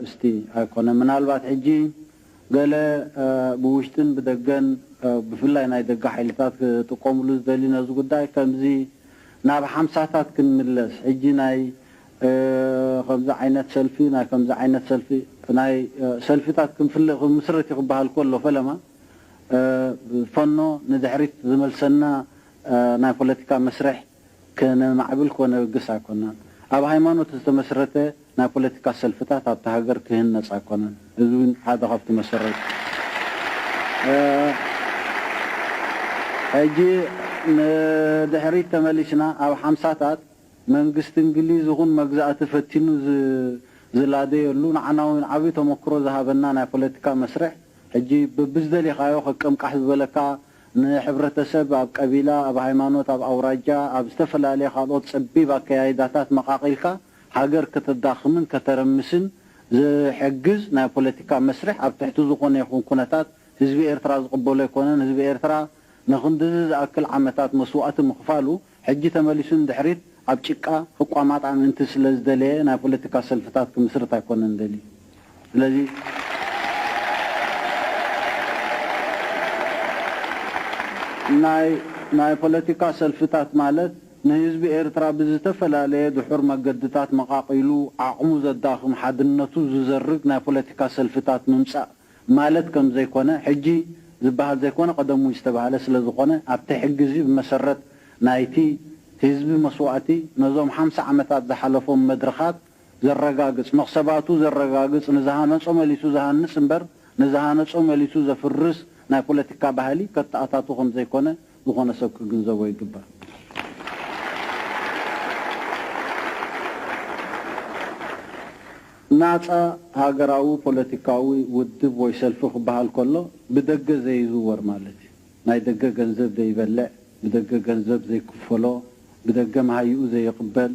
ምስቲ ኣይኮነ። ምናልባት ሕጂ ገለ ብውሽጥን ብደገን ብፍላይ ናይ ደገ ሓይልታት ክጥቀምሉ ዝደልዩ ነዚ ጉዳይ ከምዚ ናብ ሓምሳታት ክንምለስ፣ ሕጂ ናይ ከምዚ ዓይነት ሰልፊ፣ ናይ ከምዚ ዓይነት ሰልፊ፣ ናይ ሰልፊታት ክንፍለ ክምስረት እዩ ክበሃል ከሎ ፈለማ ፈኖ ንድሕሪት ዝመልሰና ናይ ፖለቲካ መስርሕ ከነማዕብል ከነብግስ ኣይኮናን። ኣብ ሃይማኖት ዝተመስረተ ናይ ፖለቲካ ሰልፍታት ኣብታ ሃገር ክህነጽ ኣይኮነን። እዚ እውን ሓደ ካብቲ መሰረት። ሕጂ ንድሕሪት ተመሊስና ኣብ ሓምሳታት መንግስቲ እንግሊዝ ይኹን መግዛእቲ ፈቲኑ ዝላደየሉ ንዓና እውን ዓብዪ ተመክሮ ዝሃበና ናይ ፖለቲካ መስርሕ ሕጂ በብዝደሊኻዮ ከቀምቃሕ ዝበለካ ንሕብረተሰብ ኣብ ቀቢላ፣ ኣብ ሃይማኖት፣ ኣብ ኣውራጃ፣ ኣብ ዝተፈላለየ ካልኦት ጸቢብ ኣከያይዳታት መቓቒልካ ሃገር ከተዳኽምን ከተረምስን ዝሕግዝ ናይ ፖለቲካ መስርሕ ኣብ ትሕቲ ዝኾነ ይኹን ኩነታት ህዝቢ ኤርትራ ዝቕበሎ ኣይኮነን። ህዝቢ ኤርትራ ንኽንድዚ ዝኣክል ዓመታት መስዋእቲ ምኽፋሉ ሕጂ ተመሊሱ ንድሕሪት ኣብ ጭቃ ክቋማጣ ምእንቲ ስለ ዝደለየ ናይ ፖለቲካ ሰልፍታት ክምስርት ኣይኮነን ደልዩ። ስለዚ ናይ ናይ ፖለቲካ ሰልፍታት ማለት ንህዝቢ ኤርትራ ብዝተፈላለየ ድሑር መገድታት መቓቒሉ ዓቕሙ ዘዳኽም፣ ሓድነቱ ዝዘርግ ናይ ፖለቲካ ሰልፍታት ምምጻእ ማለት ከም ዘይኮነ፣ ሕጂ ዝበሃል ዘይኮነ ቀደሙ ዝተባህለ ስለ ዝኾነ ኣብቲ ሕጊ እዚ ብመሰረት ናይቲ ህዝቢ መስዋእቲ ነዞም ሓምሳ ዓመታት ዝሓለፎም መድረኻት ዘረጋግጽ፣ መኽሰባቱ ዘረጋግጽ፣ ንዝሃነጾ መሊሱ ዝሃንጽ እምበር ንዝሃነጾ መሊሱ ዘፍርስ ናይ ፖለቲካ ባህሊ ከተኣታቱ ከም ዘይኮነ ዝኾነ ሰብ ክግንዘቦ ይግባእ። ናጻ ሃገራዊ ፖለቲካዊ ውድብ ወይ ሰልፊ ክበሃል ከሎ ብደገ ዘይዝወር ማለት እዩ። ናይ ደገ ገንዘብ ዘይበልዕ፣ ብደገ ገንዘብ ዘይክፈሎ፣ ብደገ መሃይኡ ዘይቕበል፣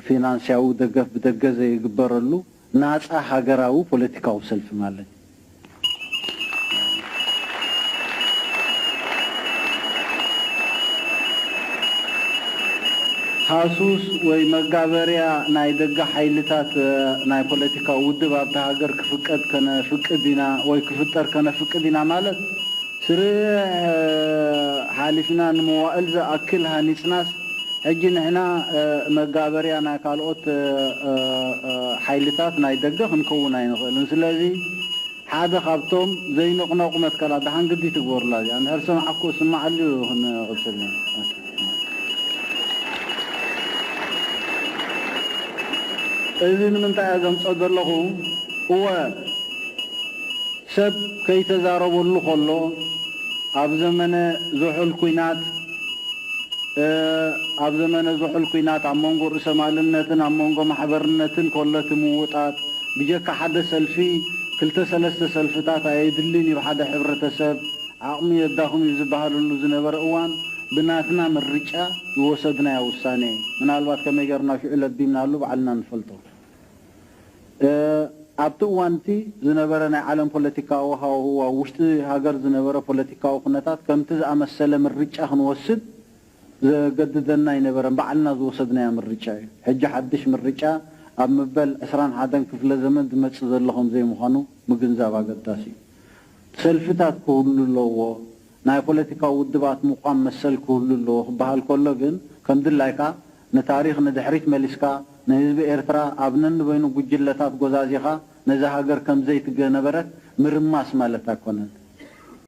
ፊናንስያዊ ደገፍ ብደገ ዘይግበረሉ ናጻ ሃገራዊ ፖለቲካዊ ሰልፊ ማለት እዩ። ሃሱስ ወይ መጋበርያ ናይ ደገ ሓይልታት ናይ ፖለቲካዊ ውድብ ኣብታ ሃገር ክፍቀድ ከነፍቅድ ኢና ወይ ክፍጠር ከነፍቅድ ኢና ማለት ስርሕ ሓሊፍና ንመዋእል ዝኣክል ሃኒጽናስ ሕጂ ንሕና መጋበርያ ናይ ካልኦት ሓይልታት ናይ ደገ ክንከውን ኣይንኽእልን። ስለዚ ሓደ ካብቶም ዘይንቕነቑ መትከላት ደሓን ግዲ ትግበሩላ እዚኣ። እንድሕር ሰማዕኩ ስማዓሉ ክንቕጽል ኢና። እዚ ንምንታይ እየ ዘምጾ ዘለኹ? እወ ሰብ ከይተዛረበሉ ከሎ ኣብ ዘመነ ዝሑል ኲናት ኣብ ዘመነ ዝሑል ኲናት ኣብ መንጎ ርእሰ ማልነትን ኣብ መንጎ ማሕበርነትን ከሎ እቲ ምውጣጥ ብጀካ ሓደ ሰልፊ ክልተ ሰለስተ ሰልፍታት ኣየድልን እዩ። ሓደ ሕብረተሰብ ዓቕሚ የዳኽም እዩ ዝበሃለሉ ዝነበረ እዋን ብናትና ምርጫ ዝወሰድናዮ ውሳኔ እዩ። ምናልባት ከመይ ገርና ሽዑ ለቢምናሉ ባዕልና ንፈልጦ። ኣብቲ እዋን እቲ ዝነበረ ናይ ዓለም ፖለቲካዊ ሃዋህው ኣብ ውሽጢ ሃገር ዝነበረ ፖለቲካዊ ኩነታት ከምቲ ዝኣመሰለ ምርጫ ክንወስድ ዘገድደና ኣይነበረን። ባዕልና ዝወሰድናዮ ምርጫ እዩ። ሕጂ ሓድሽ ምርጫ ኣብ መበል ዕስራን ሓደን ክፍለ ዘመን ዝመጽእ ዘሎ ከም ዘይምዃኑ ምግንዛብ ኣገዳሲ እዩ። ሰልፍታት ክህሉ ኣለዎ። ናይ ፖለቲካዊ ውድባት ምቋም መሰል ክህሉ ኣለዎ ክበሃል ከሎ ግን ከም ድላይካ ንታሪኽ ንድሕሪት መሊስካ ንህዝቢ ኤርትራ ኣብ ነንበይኑ ጉጅለታት ጎዛዚኻ ነዛ ሃገር ከም ዘይትገነበረት ምርማስ ማለት ኣይኮነን።